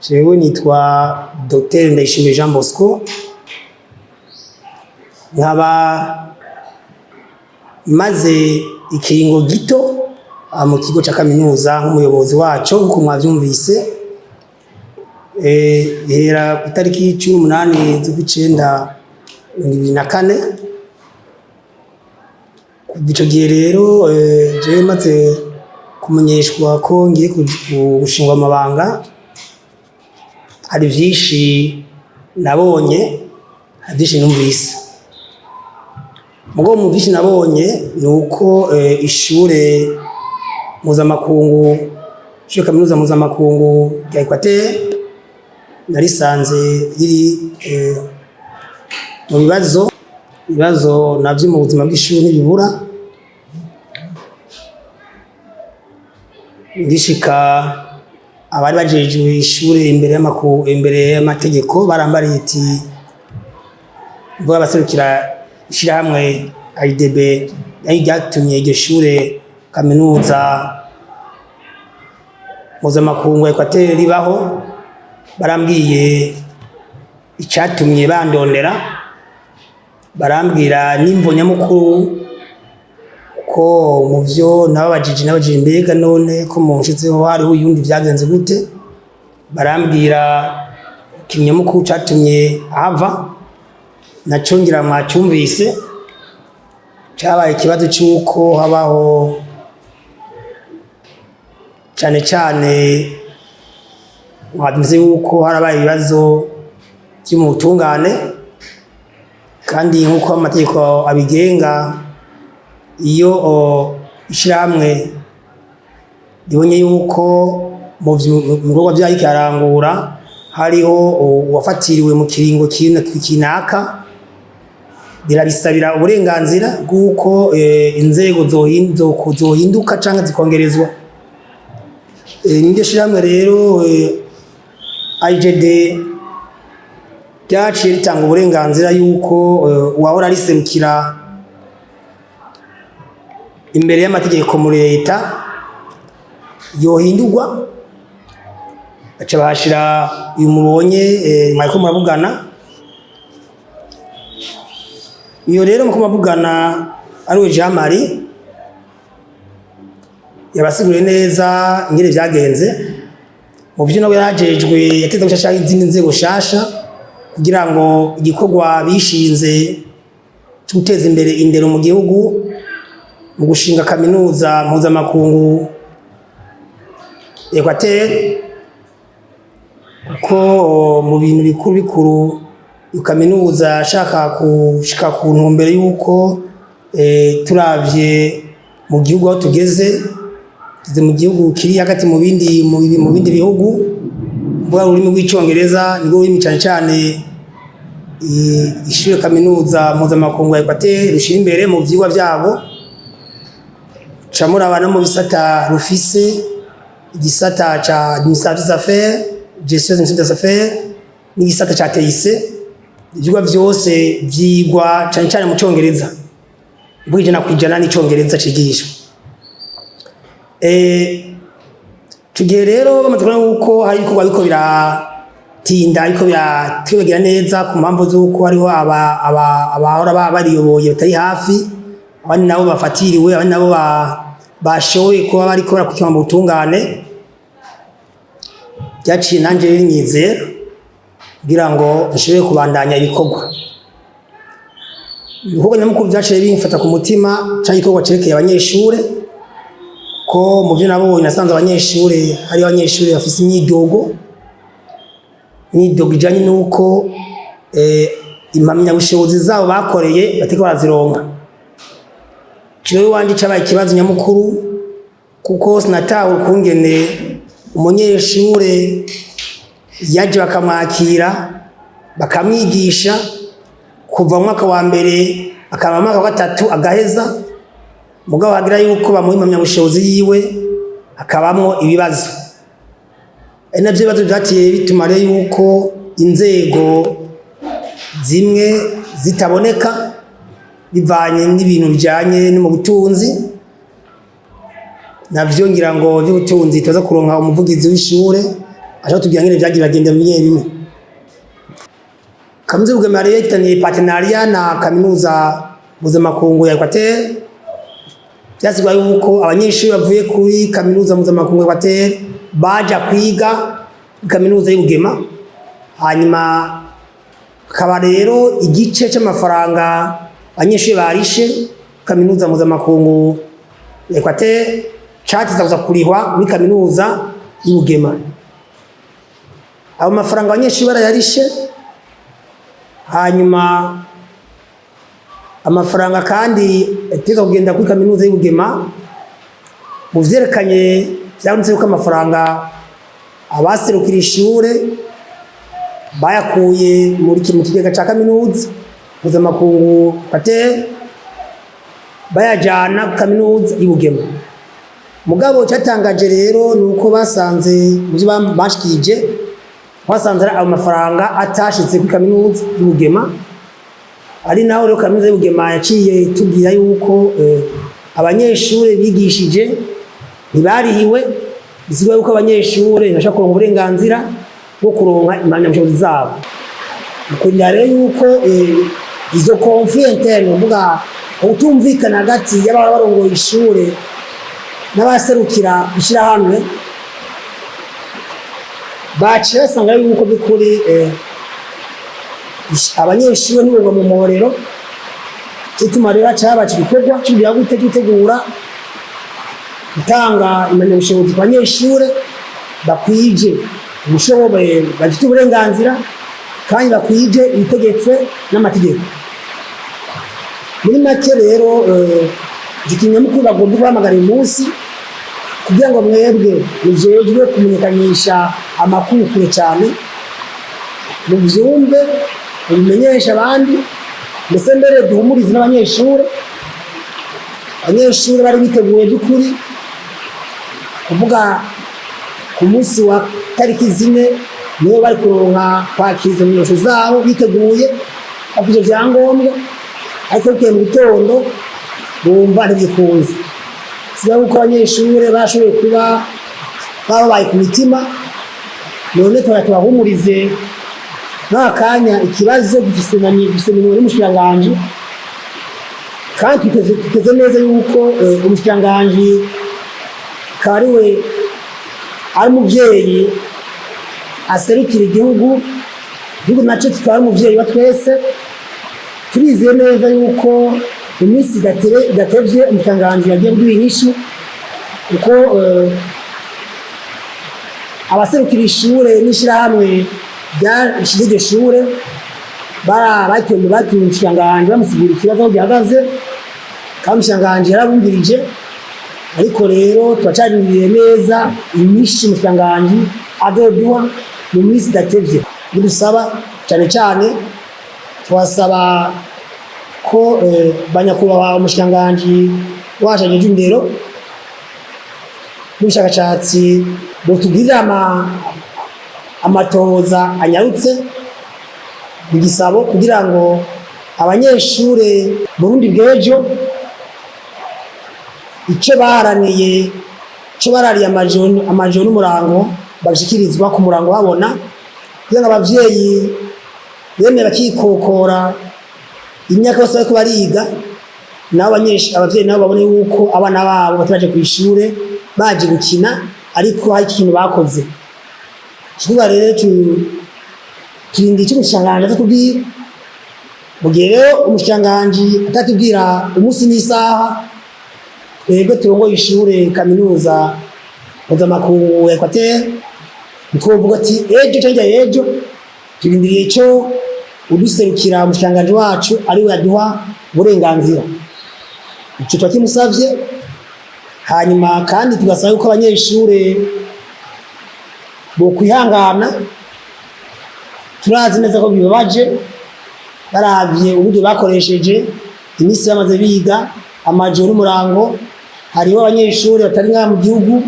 Jewe nitwa Dr Ndayishimiye Jean Bosco, nkaba maze ikiringo gito mu kigo ca kaminuza nk'umuyobozi waco, nk'uko mwavyumvise. Bihera ku itariki 18 z'ukwicenda 2004. Kuva ico gihe rero, jewe maze kumenyeshwa ko ngiye gushingwa amabanga, hari vyinshi nabonye, hari vyinshi numvise. Mugabo mu vyinshi nabonye ni uko ishure mpuzamakungu, ishure kaminuza mpuzamakungu rya Equateur, narisanze riri mu bibazo. Ibibazo navyo mu buzima bw'ishuri ntibibura. Ngishika, abari bajejwe ishure imbere y'amategeko barambariye iti mvuga abaserukira ishirahamwe AIDB yari ryatumye iryo shure kaminuza mpuzamakungu ya Equateur ribaho. Barambwiye icatumye bandondera, barambwira n'imvo nyamukuru, ko mu vyo nababajije, mbega none ko munshizeho hariho uyundi, vyagenze gute? Barambwira ikintu nyamukuru catumye ahava, naco ngira mwacyumvise. Cabaye ikibazo c'uko habaho cane cane, mwavuze yuko harabaye ibibazo vyo mu butungane, kandi nk'uko amategeko abigenga, iyo ishirahamwe ribonye yuko mu bikorwa vyayo kirarangura hariho uwafatiriwe mu kiringo kinaka, birabisabira uburenganzira bw'uko inzego zohinduka canke zikongerezwa. Niryo shirahamwe rero IGD ryaciye ritanga uburenganzira yuko uwahora ariserukira imbere y'amategeko muri leta yohindurwa, baca bahashira uyu mubonye mwariko muravugana. Iyo rero muko muravugana ariwe Jean Marie, yabasiguriye neza ingene vyagenze. Mu vyo nawe yarajejwe, yateze gushasha izindi nzego shasha kugira ngo igikorwa bishinze cyo guteza imbere indero mu gihugu mu gushinga kaminuza mpuzamakungu Equateur, kuko mu bintu bikuru bikuru iyo kaminuza ashaka gushika ku ntumbero y'uko turavye mu gihugu aho tugeze, tugeze mu gihugu kiri hagati mu bindi bihugu, mvuga ururimi rw'Icongereza nirwo rurimi cane cane ishure kaminuza mpuzamakungu ya Equateur rushira imbere mu vyigwa vyabo. Ca muraba no mu bisata rufise, igisata ca administration des affaires, gestion des affaires, n'igisata ca TIC, ivyigwa vyose vyigwa cane cane mu Congereza, mvuga 100% n'icongereza cigishwa. Ico gihe rero bamaze kubona yuko hari ibikorwa biriko biratinda, ariko biratwegera neza ku mpamvu z'uko hariho abahora bariyoboye batari hafi, abandi nabo bafatiriwe, abandi nabo bashoboye kuba bariko barakurikirana mu butungane, byaciye nanje binyizera kugira ngo nshobore kubandanya ibikorwa. Ibikorwa nyamukuru vyaciye bimfata ku mutima cari igikorwa cerekeye abanyeshure, ko mu vyo nabonye nasanze abanyeshure, hariho abanyeshure bafise imyidogo ijanye n'uko impamyabushobozi zabo bakoreye batariko barazironka. Jewe iwanje cabaye ikibazo nyamukuru, kuko sinatahura ukungene umunyeshure yaje bakamwakira, bakamwigisha kuva mu mwaka wa mbere akaba mu mwaka wa gatatu agaheza, mugabo hagira yuko bamuha impamyabushobozi yiwe hakabamwo ibibazo. Ari navyo bibazo vyaciye bituma rero yuko inzego zimwe zitaboneka bivanye n'ibintu bijanye no mu butunzi. Navyo ngira ngo vy'ubutunzi tuza kuronka umuvugizi w'ishure. Aje tubwira ngene vyagiye bagenda bimwe bimwe. Kaminuza y'Ubugema rero ifitaniye partenariat na Kaminuza Mpuzamakungu ya Equateur. Vyasigwa yuko abanyeshuri bavuye kuri Kaminuza Mpuzamakungu ya Equateur baja kwiga muri Kaminuza y'Ubugema, hanyuma akaba rero igice c'amafaranga abanyeshuri barishe Kaminuza Mpuzamakungu ya Equateur cateza kuza kurihwa muri Kaminuza y'Ubugema. Ayo mafaranga abanyeshuri barayarishe, hanyuma amafaranga kandi yategetswe kugenda kuri Kaminuza y'Ubugema, mu vyerekanye vyabonetse yuko amafaranga abaserukira ishure bayakuye muri mu kigega ca Kaminuza Mpuzamakungu Equateur bayajana ku Kaminuza y'Ubugema. Mugabo cyatangaje rero ni uko basanze mu byo bashikije, basanze ayo mafaranga atashitse kuri Kaminuza y'Ubugema. Ari naho rero Kaminuza y'Ubugema yaciye itubwira yuko abanyeshure bigishije ntibarihiwe, bisigura yuko abanyeshure ntibashobora kuronka uburenganzira bwo kuronka impamyabushobozi zabo. Kugira rero yuko izo conflits internes, uvuga utumvikana hagati y'ababa barongoye ishure n'abaserukira ishirahamwe, baciye basanga yuko by'ukuri abanyeshuri ntibugwa mu muhorero. Gituma rero haca igikorwa cy'ugira gute, gutegura gutanga impamyabushobozi ku banyeshure bakwije ubushoboye, bafite uburenganzira kandi bakwije ibitegetswe n'amategeko. Muri make rero, ikintu nyamukuru bagomba guhamagara uyu munsi kugira ngo mwebwe mujejwe kumenyekanisha amakuru kure cyane muvyumve, mubimenyeshe abandi, mbese mbere duhumurize n'abanyeshure. Abanyeshure bari biteguye by'ukuri, kuvuga ku munsi wa tariki 4 nibo bari kuronka kwakira izo zabo, biteguye bafite ibyangombwa, ariko bukeye mu gitondo bumva ntibikunze. Siba yuko abanyeshure bashoboye kuba bababaye ku mitima. None tuba tubahumurize n'aka kanya, ikibazo gifise na gifise minwe n'umushikiranganji, kandi tuteze neza yuko umushikiranganji akaba ari we ari umuvyeyi aserukira igihugu, igihugu nacyo kikaba ari umuvyeyi wa twese. Turizeye neza yuko mu minsi idatevye umushikiranganji yagiye kuduha inyishu, kuko abaserukira ishure n'ishirahamwe ryashize iryo shure batuye umushikiranganji, bamusigura ikibazo aho gihagaze, kandi umushikiranganji yarabumvirije. Ariko rero turacarindiriye neza inyishu umushikiranganji azoduha mu minsi idatevye. Bidusaba cyane cyane, twasaba ko banyakubahwa umushikiranganji wacu ajejwe indero n'ubushakashatsi botugirira amatohoza anyarutse igisabo, kugira ngo abanyeshure Burundi bw'ejo icyo baharaniye, icyo barariye amajoro n'umurango, bashikirizwa ku murango babona, kugira ngo abavyeyi bemeye bakikokora imyaka yose bariko bariga, nabo abavyeyi nabo babone yuko abana babo bataraje kw'ishure baje gukina, ariko hari ikintu bakoze. Ikibuga rero turindiye icyo umushikiranganji azatubwira. Mu gihe rero umushikiranganji atatubwira umunsi n'isaha, twebwe turongoye ishure Kaminuza Mpuzamakungu ya Equateur ntitwovuga ati ejo canke ejo. Turindiriye ico uduserukira umushikiranganji wacu ariwe yaduha uburenganzira, ico twakimusavye. Hanyuma kandi tugasaba yuko abanyeshure bokwihangana. Turazi neza ko bibabaje, baravye uburyo bakoresheje iminsi bamaze biga amajoro n'umurango. Hariho abanyeshuri batari ngaha mu gihugu,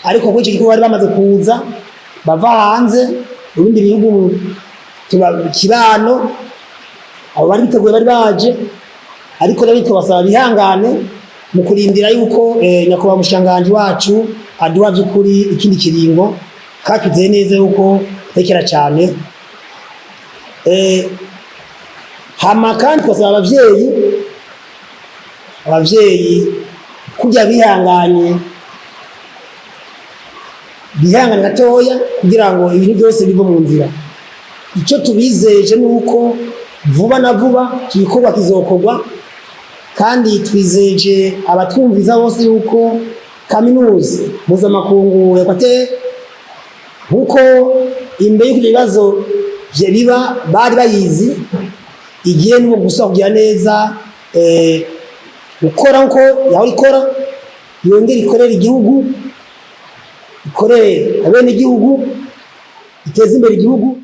ariko kuri ico gikorwa bari bamaze kuza bava hanze mu bindi bihugu kibano. Abo bari biteguye, bari baje, ariko rero tubasaba bihangane mu kurindira yuko nyakubahwa umushikiranganji wacu aduha vy'ukuri ikindi kiringo. Kandi twizeye neza yuko tekera cyane. Hama kandi twasaba abavyeyi kurya bihanganye, bihangane gatoya kugira ngo ibintu byose bive mu nzira. Icyo tubizeje ni uko vuba na vuba iki gikorwa kizokorwa, kandi twizeje abatwumviza bose yuko Kaminuza Mpuzamakungu ya Equateur, nkuko imbere y'uko ibyo bibazo biba bari bayizi, igiye n'ubu gusa kugira neza, gukora nkuko yahora ikora, yongere ikorere igihugu, ikorere abenegihugu, iteze imbere igihugu.